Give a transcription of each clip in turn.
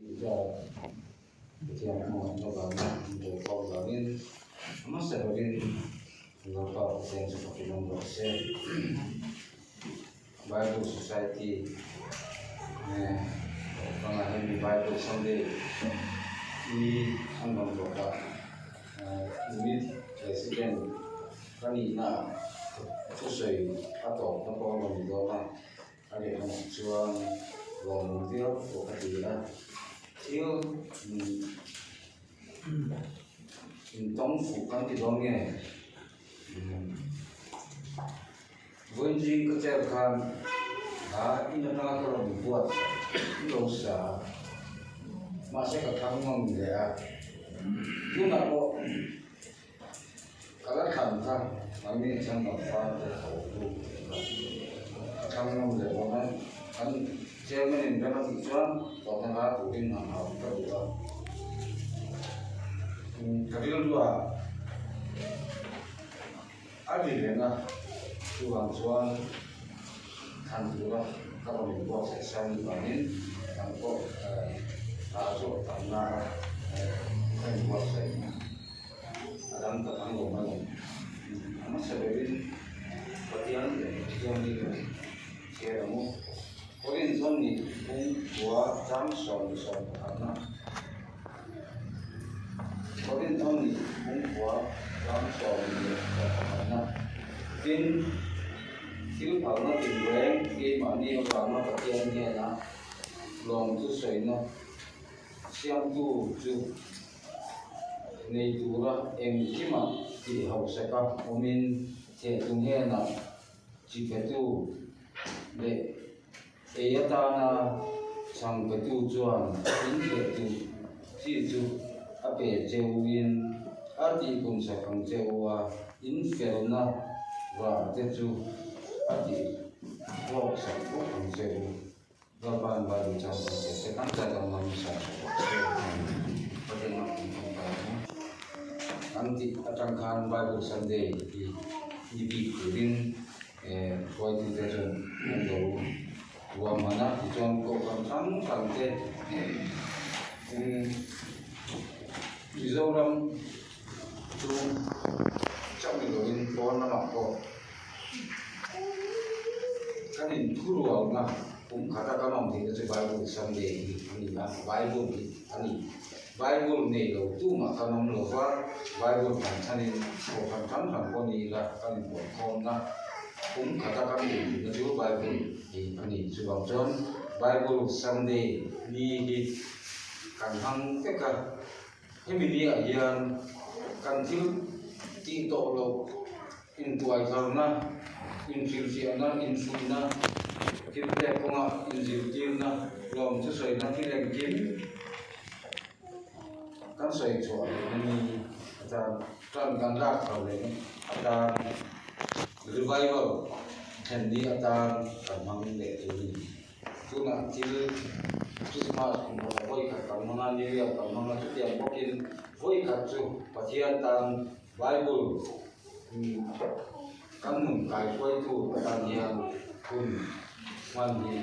Pathian hmangaihna vanga an lo pawh vangin a hmasa berin Lalpa Pathian chu fakin awm rawh se. Bible Society nge kohhrangah hian mi Bible Sunday ni an rawn rawt a, Unit President ka nihna thusawi a tawpna pawh a rawn ni dawn a. A lehlamah chuan lawmawm viau pawh ka ti a, thil intawng fuh kan ti dawn nge? Vawiin zing ka chair khan a in atanga ka rawn buat lo sa a, mahse ka thlang ngawm leh a, tunah pawh. Ka la thlan kha an mi chhan lo fa te tho tu ka thlang ngam leh dawn a, kan chairman in rem a tih chuan tawpna hla turin han hau ka duh a, ka rilru ah a ri reng a, chuvang chuan thlan tura ka rawn inbuatsaih sa ni vangin kan pawh hla chu a tam na a ka inbuatsaih. A dang ka thang lo mai ang. A hmasa berin Pathian leh Pathian hi kan chhiar ang u. Korinthon nih pum khua chang 11 na. Korinthon nih pum khua chang 11 na. Tin, thil phalna tinreng keimahni avanga Pathian hnena lawm chu sawina siamtu chu Nei tura engkimah tih hausaka awmin thehtu hnenah chi petu leh ei atana chhang petu chuan in thehtu chi chu a pe cheuin a tihpumsak ang che u a, in felna rah te chu a tih hlawksak bawk ang che u. Lalpa'n Bible chang kan hria se, kan zai dang mai nasa tha bawk se. Pathian mak kan thawng ta ang. Kan tih atang khan Bible Sunday hi ni bik turin hruaitute chuan an lo ruahman a, tichuan kohhran hrang hrang te Mizoram chu chauh ni loin pawn lamah pawh Kan inthurualna kum khata kan awm theihna chu Bible Sunday hi a ni a, Bible hi a ni. Bible nei lo tumah kan awm lo va, Bible kan chhanin kohhran hrang hrang pawh ni ila kan inbuatkhawmna kum khata kan nei theihna chu Bible hi a ni. Chuvang chuan Bible Sunday ni hi kan hmang vek a. Hemi ni ah hian kan thil tih tawh loh intuaitharna, inhrilhfiahna, infuihna, thil pek kawnga inzirtirna, lawm thusawina thil engkim kan sawi chhuah leh na ni atan tan kan lak thar leh na atan revival thlen ni atan kan hmang leh tur a ni. Tunah thil Christmas kum pawh vawi khat kan hmang a, New Year kan hmang a, chutiang bawkin vawi khat chu Pathian tan Bible kan nun kaihruaitu atan hian hun hman hi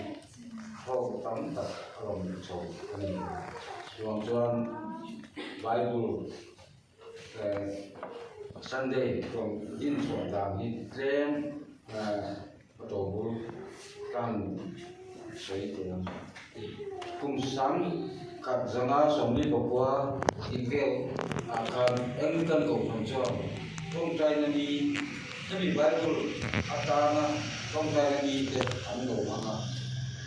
hlawk tam tak a rawn chho a ni. Chuvang chuan Bible Sunday rawn inchhuah dan hi tlem a tobul tan sawi teh ang. Kum sang khat zanga 44 tih vel ah khan Anglican kohhran chuan tawngtaina ni hemi Bible atana tawngtaina ni te an lo hmang a,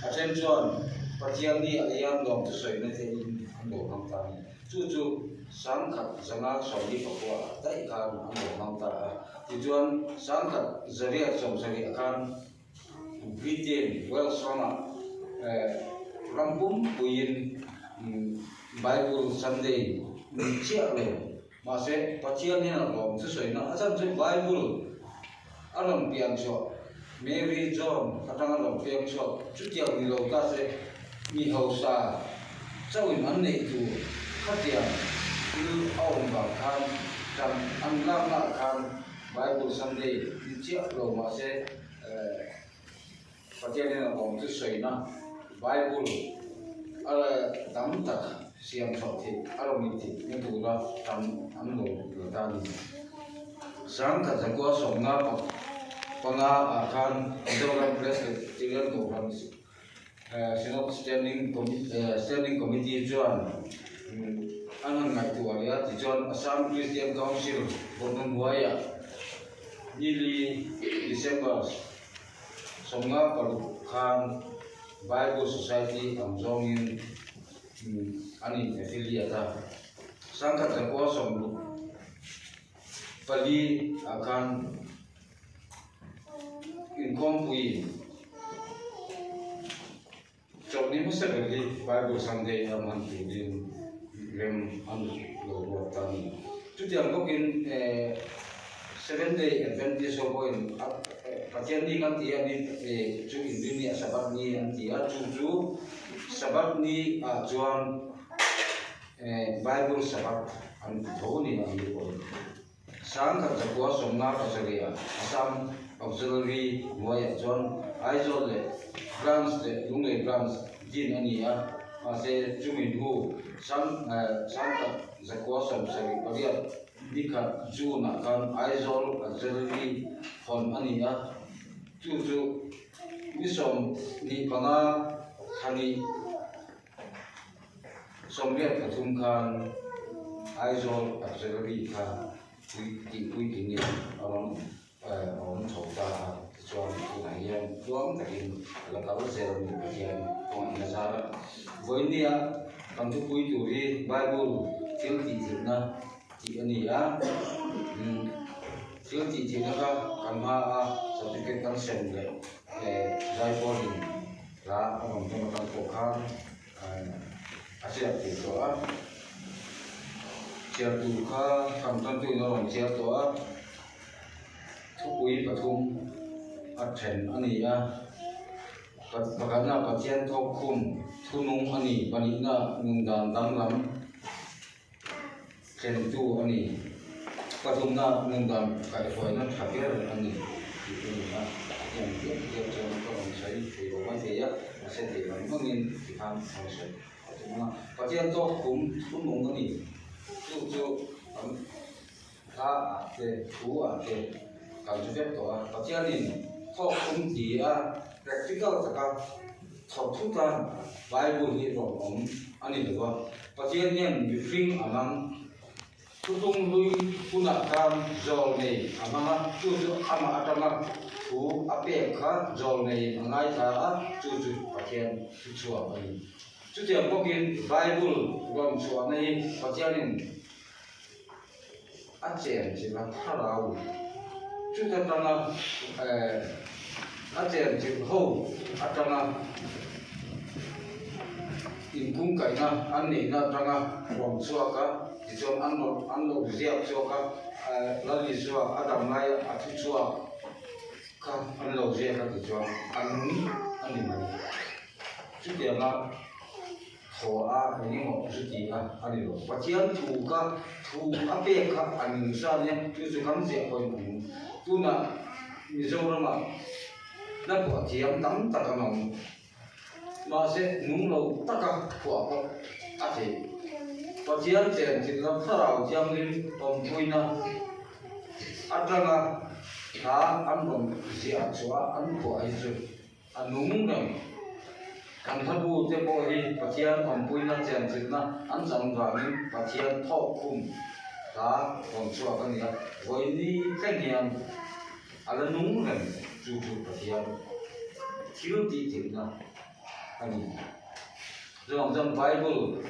a then chuan Pathian ni ah hian lawm thusawina te in an lo hmang ta a ni. Chu chu 1949 ah daih khan an lo hmang ta a. Tichuan 1970 khan Britain, Wales ramah ram pumpuiin Bible Sunday ni chiah lo. Mahse Pathian hian a lawm chu sawina a chhan chu Bible a rawn pian chhuah Mary John atanga rawn piang chhuak chutiang ni lo ta se mi hausa chauhin an neih tur khatiang thil a awm vang khan tan an lakna ah khan Bible Sunday ni chiah lo mahse Pathian hian a awm chu sawina Bible. A tam tak siam chhuah theih a rawn in theih na tura tam an lo la ta a ni. Sangkhat zakua sawmna panga ah khan Mizoram Presbyterian Kohhran Synod Standing Standing Committee chuan an han ngaihtuah leh a tichuan Assam Christian Council bawrhna hnuaiah nili December 56 khan Bible Society ang zawngin an in affiliate a, 1000 64 ah khan inkhawmpuiin chawlhni hmasa ber hi Bible Sunday a hman turin rem an lo ruat ta a ni. Chutiang bawkin eh Seventh Day Adventist ho pawhin Pathian ni kan ti a ni chu inrin ni a Sabbath ni an ti a, chu chu Sabbath ni ah chuan Bible Sabbath an ti tho ni ang ni pawhin. 1097 Assam Auxiliary hnuaiah chuan Aizawl leh Branch leh Lunglei Branch din a ni a, mahse chumi hnu 1978 nikhat June-ah khan Aizawl Auxiliary hawn a ni a, chu chu ni 15 thla 83 khan Aizawl Auxiliary kha pui tih puitlingin a rawn awm chho ta a, tichuan tunah hian tluang takin a la kal zel a ni Pathian kawngin a zar a. Vawinia kan thupui tur hi Bible thil tih theihna tih a ni a, thil tih theihna kha kan hmaa certificate kan sem leh zaipawlin Hla a rawn hmang atang pawh khan a chhiar thei tawh a, chhiar tur kha kan tantuin a rawn chhiar tawh a, thupui pathum a then a ni a, pakhatna Pathian thawk khum thunung a ni, pahnihna nundan danglam Thlentu a ni. Pathumna nundan kaihhruaina tha ber a ni tih ka ni a, hetiang diak diak chuan ka rawn sawi thei lo mai thei a, mahse thei lam hmangin tikhan ka rawn sawi a tum a. Pathian tawk kum thunung a ni. Chu chu kan hla ah te, thu ah te kan hre vek tawh a. Pathianin thawk kum ti a practical taka thawk thut a Bible hi rawn awm a ni lo va. Pathian hian mihring a hmang, thutlung hlui hunah khan zawl nei a hmang a, chu chu amah atanga thu a pek kha zawl neiin a ngaithla a, chu chu Pathian thu chhuak a ni. Chutiang bawkin Bible rawn chhuahna hi Pathianin a chen chilh a thlarau chuta tanga a chen chilh ho atanga inkungkaihna an neihna atanga rawn chhuak a tichuan an rawn an lo ziak chhuak a Lal Isua a dam laia a thu chhuak kha an lo ziak a tichuan a nung a ni mai chutianga. Thaw a eng emaw zu ti a a ni lo. Pathian thu kha thu a pek kha a nung sa nia chu chu kan ziah pawhin a nung. Tunah Mizoramah hla phuah thiam tam tak an awm. Mahse nung lo taka phuah pawh a theih. Pathian chen thilna thlarau thianghlim awmpuina atanga hla an rawn ziah chhuah an phuah hi chu A nung reng. Kan hlabu te pawh hi Pathian awmpuina chenchilhna an chan vangin Pathian thawk khum hla rawn chhuak a ni a, vawiini thleng hian a la nung reng chu chu Pathian thil tih theihna a ni. Chuvang chuan Bible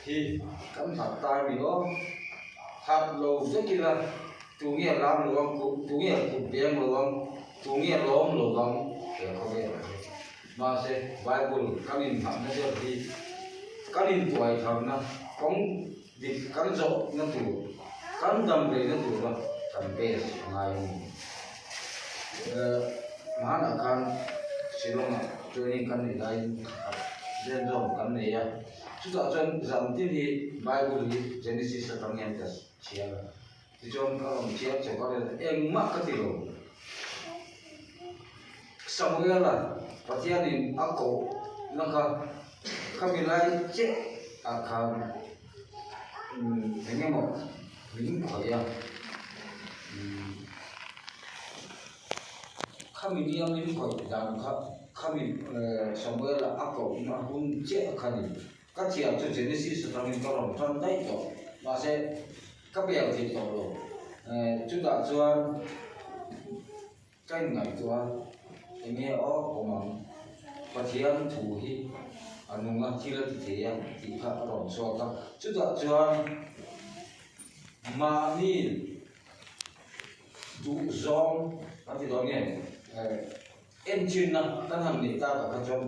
hi kan hlat ta a ni aw, hlat lo vek ila tunge lam lo ang, tunge kut beng lo ang. Tunge lawm lo vang he khawvel ah hi. Mahse Bible kan inhahna ber hi kan intuai tharna kawng dik kan zawhna tur, kan dam reina tura kan base a ngai a ni. Hmanah khan Shillong ah training kan neih laiin zen zawm kan nei a, chutah chuan zan tin hi Bible hi Genesis atang hian ka chhiar a. Tichuan ka rawn chiar chawk a, engmah ka ti lo. Samuela Pathianin a kohna kha Khami lai chiah ah khan eng emaw min khawih a khami nia min khawih dan kha khami Samuel-a a kohna hun chiah kha a ni. Ka thiam chu Genesis atangin ka rawn tan daih tawh mahse ka bel thei tawh lo chutah chuan Ka inngaihtuah a, enge aw awm ang, Pathian thu hi a nung a, thil a ti thei a tih kha a rawn chhuak a. Chutah chuan mahni duhzawng an ti dawn nge enchinna kan han neih takah kha chuan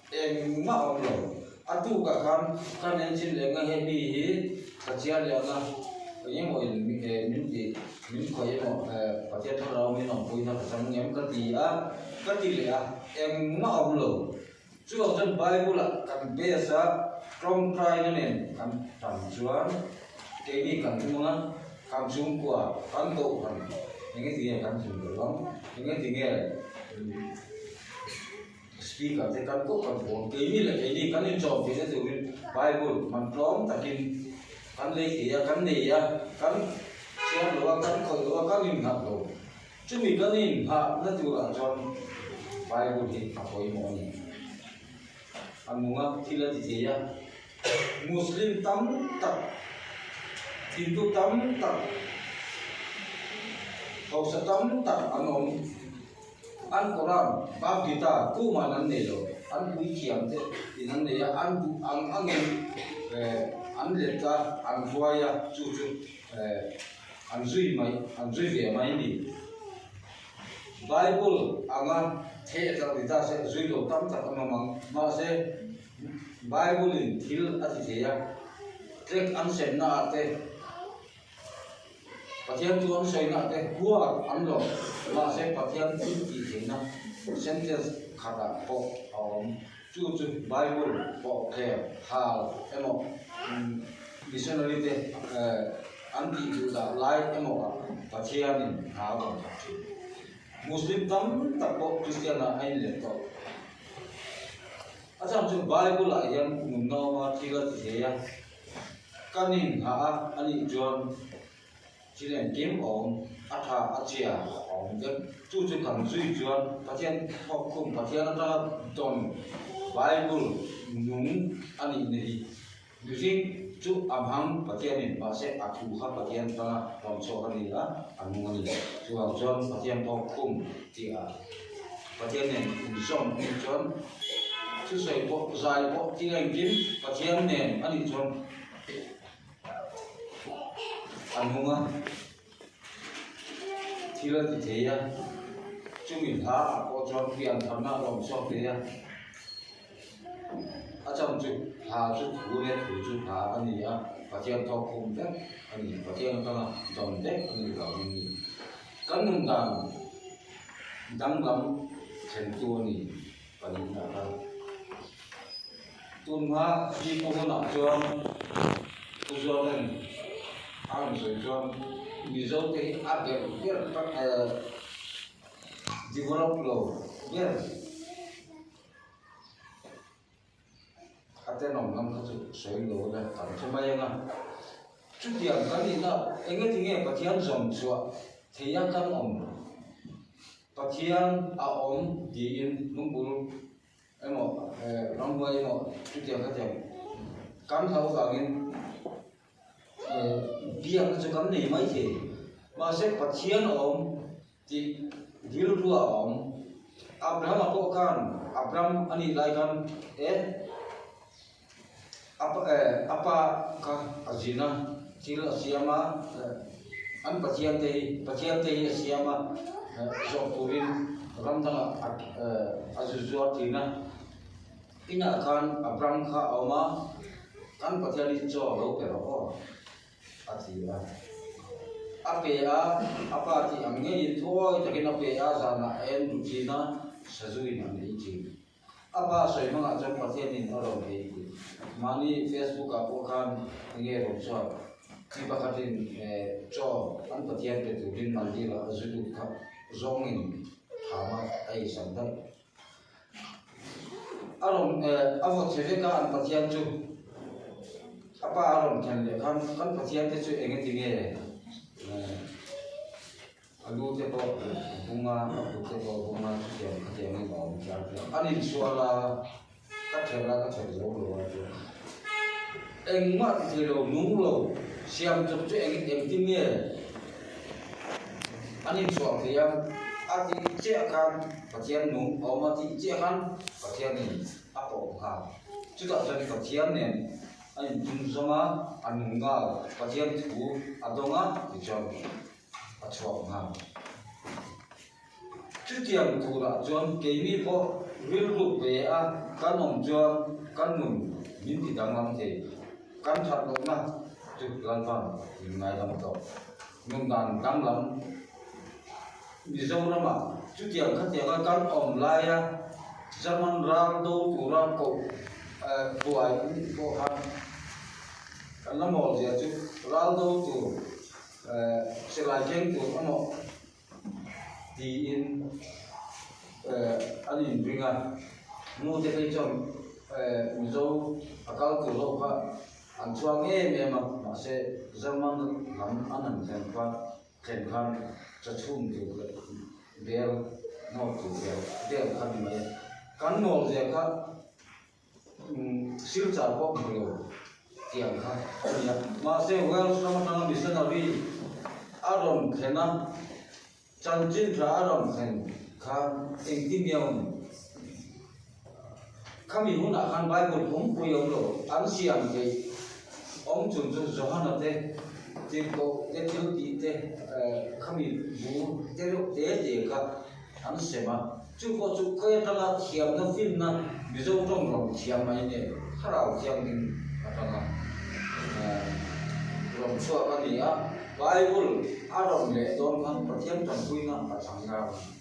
engmah a awm lo. A tukah khan kan enchin leh nga hemi hi ka chiar leh ang a, engemaw in min tih. Min khawih emaw Pathian thlarau min awmpuina ka chang ngem ka ti a, ka ti leh a, engmah a awm lo. Chuvang chuan Bible ah kan base a tawngtaina nen kan tam chuan keini kan hmang a, kan chhungkua, kan kohhran enge tinge kan hlim loh ang, enge tinge speaker te kan koh kan pawn keini leh keini kan inchawm theihna turin Bible man tlawm takin kan lei thei a, kan nei a, kan chhiar lo a, kan khawih lo a, kan innghat lo. Chumi kan innghatna turah chuan Bible hi a pawimawh a ni. A nung a, thil a ti thei a, Muslim tam tak, Hindu tam tak, hausa tam tak an awm. An Quran, Bhagavad Gita tuman an nei lo, an puithiam te in an nei a, an duh ang angin an let a, an hruai a, chu chu an zui mai, an zui ve mai a ni. Bible anga theh tak ni ta se zui lo tam tak an awm ang, mahse Bible in thil a ti thei a, tlek an semna ah te, Pathian chu an sawina te huat an lo, mahse Pathian thil tih theihna sentence khatah pawh a awm. Chu chu Bible pawh kher hal emaw missionary te an tih duh dah lai emaw ah Pathianin hna a rawn thawk thin. Muslim tam tak pawh Kristian ah a inlet tawh. A chhan chu Bible ah hian nunna awma thil a ti thei a. Kan inhah a a nih chuan thil engkim a awm, a tha, a chhia a awm vek. Chu chu kan zui chuan Pathian thawkkhum, Pathian atanga dawn Bible nung a nihna hi mihring chu a hmang Pathianin mahse a thu kha Pathian atanga rawn chhuak a ni a, a nung a ni. Chuvang chuan Pathian thawkkhum tih ah Pathian nen inzawm a nih chuan thusawi pawh zai pawh thil engkim Pathian nen a nih chuan a nung a, thil a ti thei a, chumi hla ah pawh chuan pian tharna a rawn chhuak thei a, a chhan chu hla chu thu leh thu chu hla a ni a, Pathian thawk khum vek a ni, Pathian atanga dawn vek a nih vangin a ni. Kan nun dan danglam thlentu a ni pahnihna kha. Tunhma hi pu hunah chuan Pu Zualin a rawn sawi chuan Mizo te hi a ber ber tak develop lo ber. A tenawm lam kha chu sawi lo ila kan hre mai ang a. Chutiang kan nihna engati nge Pathian zawm chhuah theia kan awm? Pathian a awm tiin hnungbul emaw ramhuai emaw chutiang khatiang kan hlau vangin biakna chu kan nei mai thei. Mahse Pathian a awm Tih rilru a awm. Abraham-a pawh khan Abram a nih lai khan e a pa kha a zin a, thil a siam a, an Pathian te hi Pathian te hi a siam a, zawh turin ram dangah a zu zuar thin a. Inah khan Abram kha a awm a, kan Pathian hi chaw lo pe rawh aw. A ti a. A pe a, a pa tih ang ngeiin thuawi takin a pe a, zanah a en duh thin a, sazuin an ei thin. A pa sawi hmangah chuan Pathianin a rawn ei tih mahni Facebook ah pawh khan enge rawn chhuak? Mi pakhatin chaw an Pathian pe turin mandir ah a zu lut kha zawngin thama a ei sam daih. A rawn a vaw chhe vek a an Pathian chu. A pa a rawn thlen leh khan kan Pathian te chu eng eti nge a lu te pawh a bung a, a kut te pawh a bung a, chutiang khatiang in a awm chiang chiang. An insual a, ka thelh a, ka thelh zo lo a chuan engmah ti thei lo, nung lo, siam chawp chu eng engtin nge an insual thei a, a tih chiah khan Pathian nung a awm a tih chiah khan Pathianin a pawh nghal. Chutah chuan Pathian nen a intum zawng a, a nung nghal, Pathian thu a dawng a tichuan a chhuak nghal. Chutiang turah chuan keini pawh rilru pe a kan awm chuan kan nun min ti danglam thei. Kan that lohna chu Lalpan min ngaidam tawh. Nun dan danglam Mizoramah chutiang khatianga kan awm laia German ral do tura koh buai anih pawh khan kan la mawl zia chu ral do tur silai keng tur emaw tiin an inring a, nu te phei chuan Mizo a kal tur ho kha an chhuak em em a, mahse German lam an han thlen khan thlen khan chachhum tur leh bel nawr tur vel vel kha ni mai a, kan nawl zia kha Silchar pawh hmu lo tiang kha a ni a. Mahse, Wales ram atanga missionary a rawn thlen a, chanchin tha a rawn thlen khan engtin nge a awm? Khami hunah khan Bible pawmpui a awm lo, an siam theih awm chung chu Johana te tirhkoh te thil tih te khami bu te reuh te te kha an sem a. Chu pawh chu khawi atanga thiamna finna Mizo tawng rawn thiam mai nge thlarau thianghlim atanga rawn chhuak a ni a, Bible a rawn leh dawn khan Pathian tanpuina a chang nghal a ni.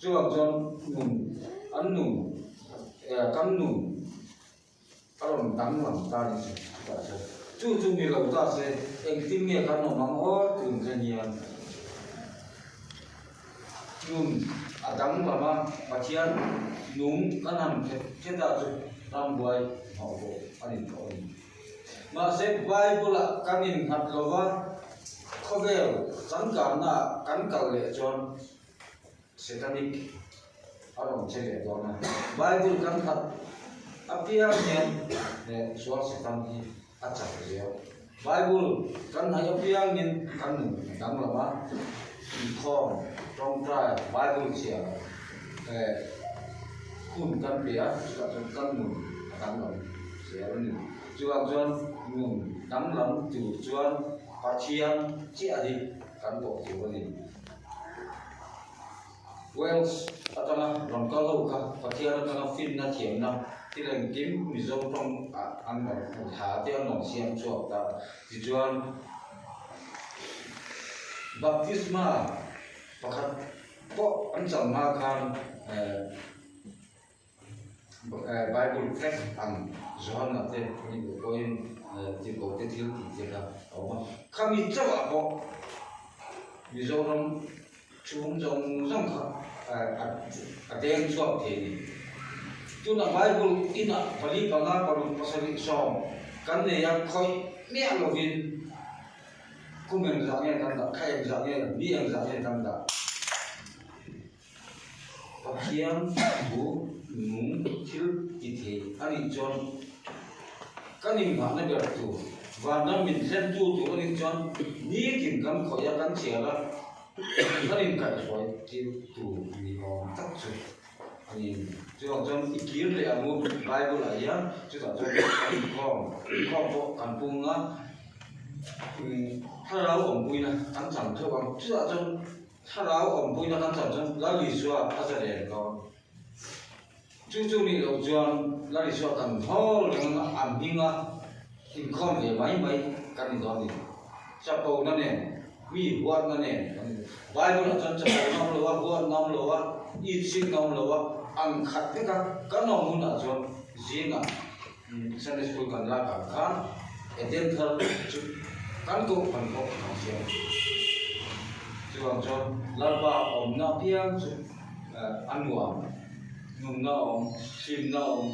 Chuvang chuan nun an nun kan nun A rawn danglam ta ni chu chutah chuan chu chu ni lo ta se engtin nge kan awm ang aw tun kha hian nun a danglam a Pathian nung kan han khet khet a chu rambuai hmauh pawh a ni tawh a ni. Mahse Bible ah kan innghat lo va khawvel changkanna ah kan kal leh chuan Setanic a rawn che leh dawn a, Bible kan khat apiang hian he sual Setan hi a chak zel. Bible kan hnaih apiangin kan nun a danglam a, inkhawm, tawngtai, Bible chhiar eh hun kan pe a, chutah chuan kan nun a danglam zel a ni. Chuvang chuan nun danglam tur chuan Pathian chiah hi kan pawh tur a ni. Wales atanga rawn kal ho kha Pathian atanga finna thiamna thil engkim Mizo tawng ah an rawn hmu thla te an rawn siam chhuak ta. Tichuan Baptisma pakhat pawh an chang hma khan eh Bible vek ang Johana te nih loh pawhin tirhkoh te thil tih te kha a awm a. Khami chauhah pawh Mizoram chhung zawng zawng kha a deng chhuak thei a ni. Tunah Bible inah pali panga paruk pasarih sawm kan nei a, khawih miah lovin kum engzah nge kan dah, thla engzah nge, ni engzah nge kan dah. Pathian thu nung thil ti thei a nih chuan kan inghahna ber tur, vanram min thlentu tur a nih chuan nitin kan khawih a, kan chhiar a, kan inkaihhruai tir tur ni awm tak chu a ni. Chuvang chuan i kir leh ang u, Bible ah hian chutah chuan kan inkhawm, inkhawm pawh kan pung a, thlarau awmpuina kan chang theuh ang, chutah chuan Thlarau awmpuina kan chan chuan Lal Isua a za reng dawn. Chu chu nih loh chuan Lal Isua kan hawl reng anga an hminga inkhawm ve mai mai kan ni dawn a ni. Chapona nen, mi huatna nen kan ni. Bible ah chuan chapona awm lo a, huatna awm lo a, itsikna awm lo a, ang khat vek a kan awm hunah chuan zingah Sunday school kan lak ang khan Eden thar chu kan kohhran pawh kan siam a. Chuvang chuan Lalpa awmna apiang chu a nuam. Nunna a awm, hlimna a awm.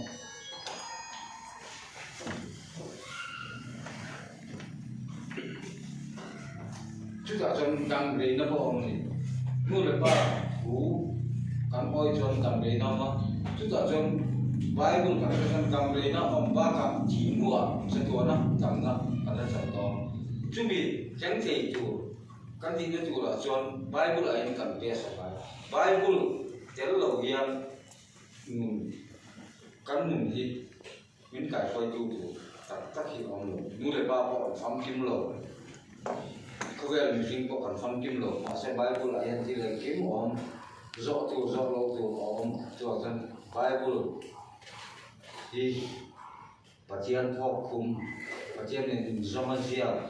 Chutah chuan damreina pawh a awm a ni. Nu leh pa thu kan awih chuan damreina a awm a, chutah chuan Bible kan hriat chuan damreina a awm bakah thih hnuah chatuana damna kan la chang dawn. Chumi thleng thei tur kan tihna turah chuan Bible ah hian kan best a ngai. Bible tel lo hian nun kan nun hi Min kaihruaitu tur tak tak hi a awm lo. Nu leh pa pawh an famkim lo. Khawvel mihring pawh kan famkim lo. Mahse Bible ah hian thil engkim a awm. Zawh tur zawh loh tur a awm. Chuvang chuan Bible hi Pathian thawk khum, Pathianin inzawm a ziak,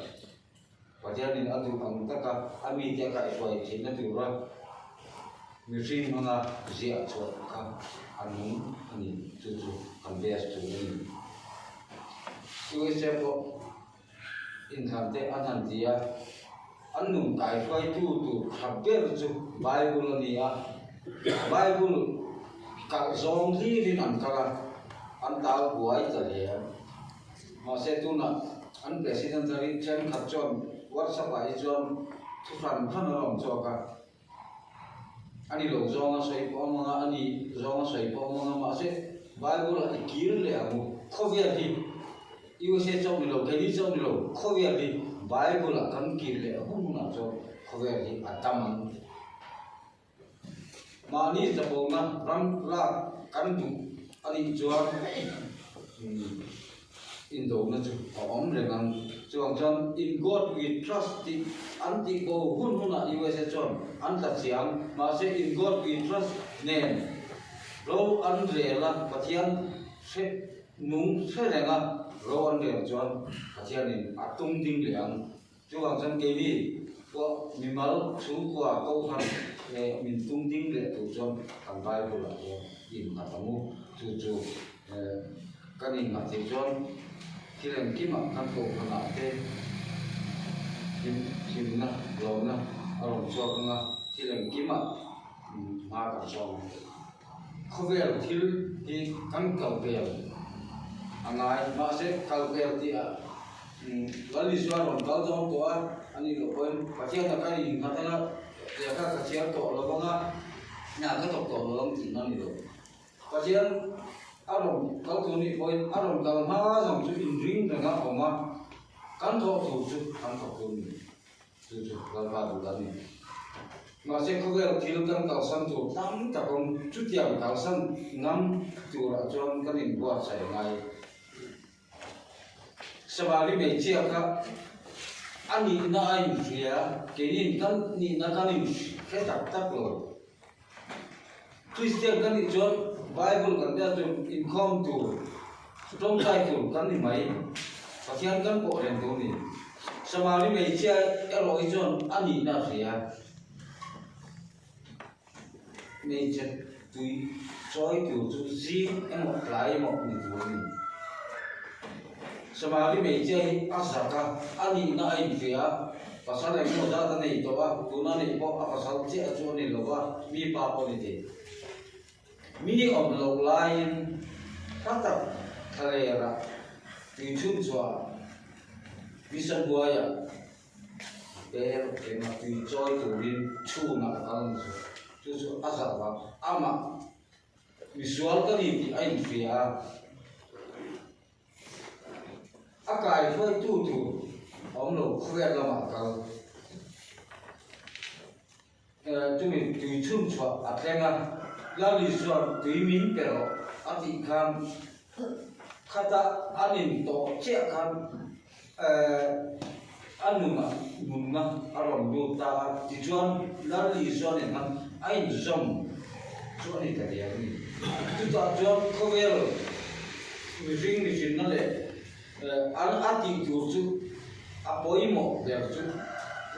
Pathianin a duh ang taka a mite a kaihhruai theihna tura mihring hmanga ziah chhuah kha a nung a ni. Chu chu kan best tur a ni. USA pawh inthlan te an han ti a, an nun kaihhruaitu tur tha ber chu Bible a ni a. Bible kalh zawng hlirin an kal a, an tal buai ta hle a. Mahse tunah an President a rin thenkhat chuan WhatsApp ah hi chuan thu hran hran a rawn chhuak a, a ni lo zawnga sawi pawh a hmang a, a ni zawnga sawi pawh a hmang a, mahse Bible ah i kir leh ang u, khawvel hi USA chauh ni lo, keini chauh ni lo, khawvel hi Bible ah kan kir leh hun hunah chuan khawvel hi a dam ang. Mahni chapawhna ram lak kan duh a nih chuan indona chu a awm reng ang. Chuvang chuan In God We Trust tih an tih bo hun hunah USA chuan an tla chiang. Mahse In God We Trust nen ro an rel a, Pathian hre nung hre reng a ro an rel chuan Pathianin a tum ding leh ang. Chuvang chuan keini pawh mimal chhungkua kohhran leh min tum ding leh tur chuan kan Bible ah hian innghat ang u. Chu chu kan innghat theih chuan thil engkimah kan kohhran ah te hlim hlimna lawmna a rawn chhuak ang a, thil engkimah hma kan sawn ang. Khawvel thil hi kan kal vel a ngai mahse kal vel tih ah Lal Isua rawn kal dawn tawh a, a nih loh pawhin Pathian a kan innghat anga lehkha ka chhiar tawh lo vang a, hna ka thawk tawh lo ang tihna a ni lo. Pathian a rawn kal tur nih pawhin a rawn kal hma zawng chu inring reng a awm a, kan thawh tur chu kan thawk tur a ni. Chu chu Lalpa duh dan a ni. Mahse khawvel thil kan kalsan tur tam tak awm, chutiang kalsan ngam turah chuan kan inbuatsaih ngai. Samari hmeichhia kha a nihna a inhria, keinin kan nihna kan inhre tak tak lo. Kristian kan nih chuan Bible kan biak chu inkhawm tur, tawngtai tur kan ni mai, Pathian kan pawh reng tur a ni. Samari hmeichhia erawh hi chuan a nihna a hria. Hmeichhe tui chawi tur chu zing emaw tlai emaw ni tur a ni. Samari hmeichhia hi a zak a, a nihna a inhria a, pasal engemaw zat a nei tawh a, tuna neih pawh a pasal chiah chu a ni lo va, mi pa pawh a ni thei. Mi awm loh laiin hla tak thlalerah tui chhun chhuah Misabuaiah Per ema tui chawi turin chhunah a kal ni chu. Chu chu a zah vang. Amah misual ka ni tih a inhria a. A kaihruaitu tur a awm lo khawvel lamah a kal. Chumi tui chhun chhuah a thleng a, Lali chuan tui min pe rawh a tih khan khata an in tawh chiah khan a nunah nunna a rawn lut ta a, tichuan Lali chuan in khan a inzawm chu a ni ta diak a ni. Chutah chuan khawvel mihring mihrinna leh An a tih tur chu a pawimawh ber chu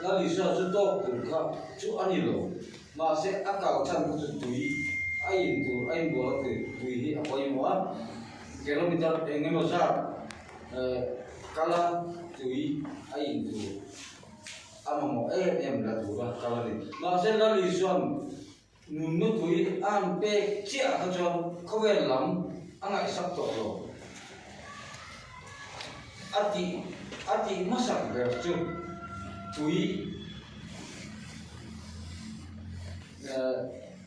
Lal Isua chu tawk tur kha chu a ni lo. Mahse a kal chhan kha chu tui a in tur a inbual a tui tui hi a pawimawh a, kilometer eng emaw zat kal a tui a in tur a mamawh em em la tura kal a ni. Mahse Lal Isua'n. Nunna tui a han pek chiah kha chuan khawvel lam a ngaihsak tawh lo. A tih a tih hmasak ber chu tui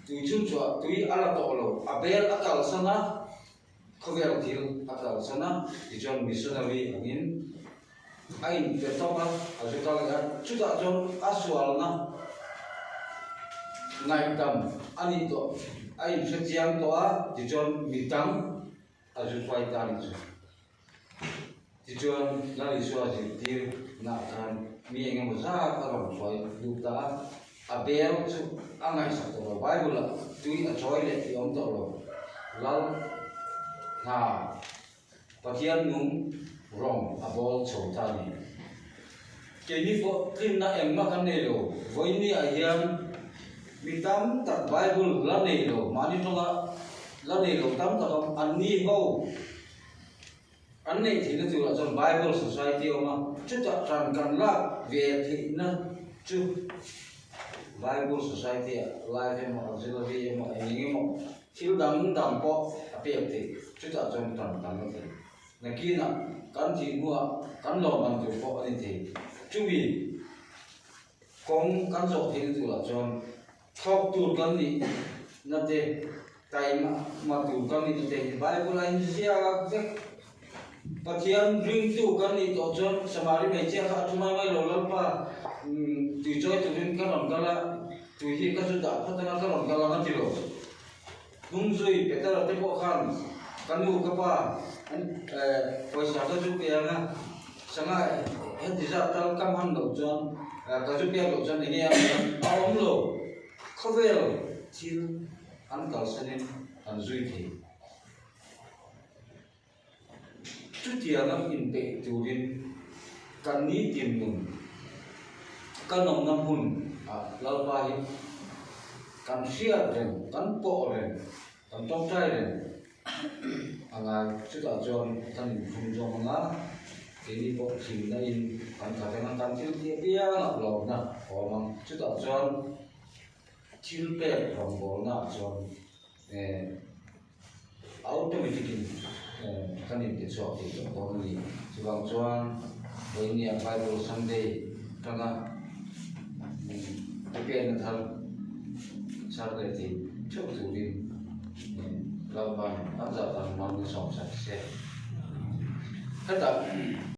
tui chhunchhuah tui a la tawh lo. A bel a kalsan a, khawvel thil a kalsan a, tichuan missionary angin A inpe tawp a, a zu kal leh a, chutah chuan a sualna ngaihdam a nih tawh, a inhre chiang tawh a, tichuan mi dang a zu hruai ta a nih chu. Tichuan Lal Isua zirtir nah khan mi eng emaw zat a rawn hruai lut ta a, a bel chu a ngaihsak tawh lo, Bible ah tui a chawi leh tih a awm tawh lo, Lal hna Pathian nung rawng a bawl chho ta a ni. Keini pawh tlinna engmah kan nei lo. Vawiini ah hian mi tam tak Bible la nei lo, mahni tawnga la nei lo tam tak awm, an ni ho an neih theihna turah chuan Bible Society a awm a, chutah tan kan lak ve theihna chu Bible Society ah live emaw auxiliary emaw eng eng emaw Thil dang dang pawh a pek theih, chutah chuan tan kan la thei. Nakinah kan thih hnuah kan lawm ang tur pawh a ni thei. Chumi kawng kan zawh theihna turah chuan thawk tur kan nih na te, taima tur kan nih na te hi Bible a inziak vek. Pathian ringtu kan nih tawh chuan Samari hmeichhia kha a thu mai mai lo, Lalpa tui chawi turin ka rawn kal a, tui hi ka zu dah phawt anga ka rawn kal ang a ti lo. Hnungzui Petera te pawh khan ka nu ka pa pawisa ka zu pe anga sanga heti zat tal ka hman loh chuan ka zu pek loh chuan enge a awm lo, khawvel thil an kalsanin an zui thei. Chutianga inpeih turin kan nitin nun, kan awmna hmun ah Lalpa hi kan hriat reng, kan pawh reng, kan tawngtai reng a ngai. Chutah chuan kan inphun zawng anga keini pawh hlimna in kan khat anga kan thil tih apiangah lawmna a awm ang. Chutah chuan thil pek rawngbawlna ah chuan Automatic in kan inti chhuak thei tawh dawn a ni. Chuvang chuan vawinia Bible Sunday tanga prepare-na thar chhar leh thei theuh turin Lalpa'n an zah tan hmangin sawmsak se. Hetah.